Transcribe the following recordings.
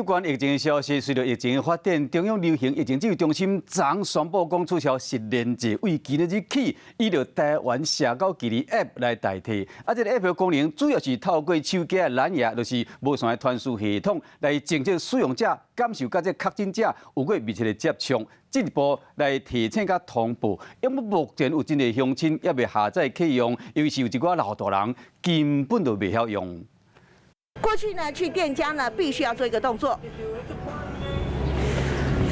關疫情的消息，隨著疫情的發展，中央流行疫情指揮中心昨宣布講取消實聯制，對今仔日起，以著台灣社交距離 App 來代替。啊，這个 App 的功能主要是透過手機的藍牙，就是無線的傳輸系統，來偵測使用者敢是有佮這確診者有過密切的接觸，進一步來提醒佮通報。因為目前有真濟鄉親猶未下載啟用，尤其是有一寡老大人根本就袂曉用。過去呢，去店家呢，必須要做一個動作，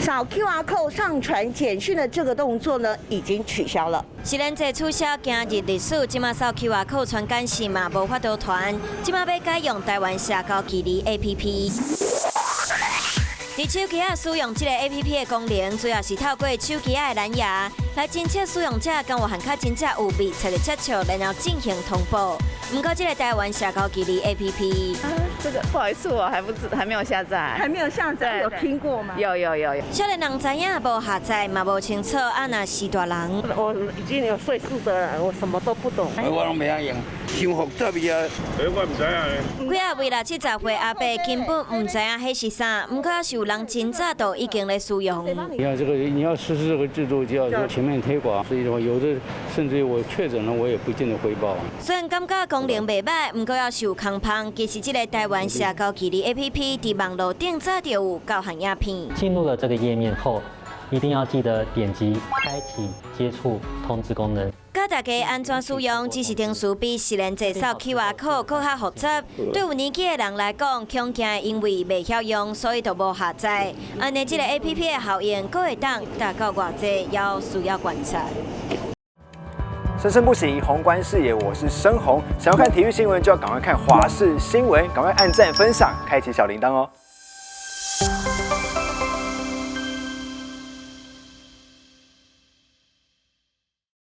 掃 QR code 上傳簡訊的這個動作呢，已經取消了。實聯制取消今日歷史，這馬掃 QR code 傳簡訊嘛，無法度傳，這馬欲改用台灣社交距離 APP。佇手機仔使用這個 APP 的功能，主要是透過手機仔的藍牙來偵測使用者敢有和確診者有密切的接觸，然後進行通報。毋過，這個台灣社交距離 APP，啊，這個不好意思，我還不知，還沒有下載，還沒有下載，有聽過嗎？有有有有。少年人知影無下載，嘛無清楚，啊若是大人，我已經有歲數的了，我什麼都不懂。我攏袂曉用，傷複雜啊！我毋知影。幾仔位60、70歲阿伯根本毋知影彼是啥，毋過是有人真早就已經咧使用。你看這個，你要實施這個制度，就要說全面推廣，所以說有的甚至於我確診了，我也不見得會報。雖然感覺功能袂䆀，毋過猶是有空芳。其實這个台灣社交距離 APP 佇網路頂早就有教學影片。進入了這個頁面後，一定要記得點擊開啟接觸通知功能。教大家按怎使用，只是程序比實聯制掃 QR code 閣較複雜。對有年紀的人來講，恐驚因為袂曉用，所以就無下載。按呢，這个 APP 的效應閣會當達到偌濟，猶需要觀察。生生不息，宏觀視野，我是申宏。想要看體育新聞，就要趕快看華視新聞，趕快按讚、分享，開啟小鈴鐺哦。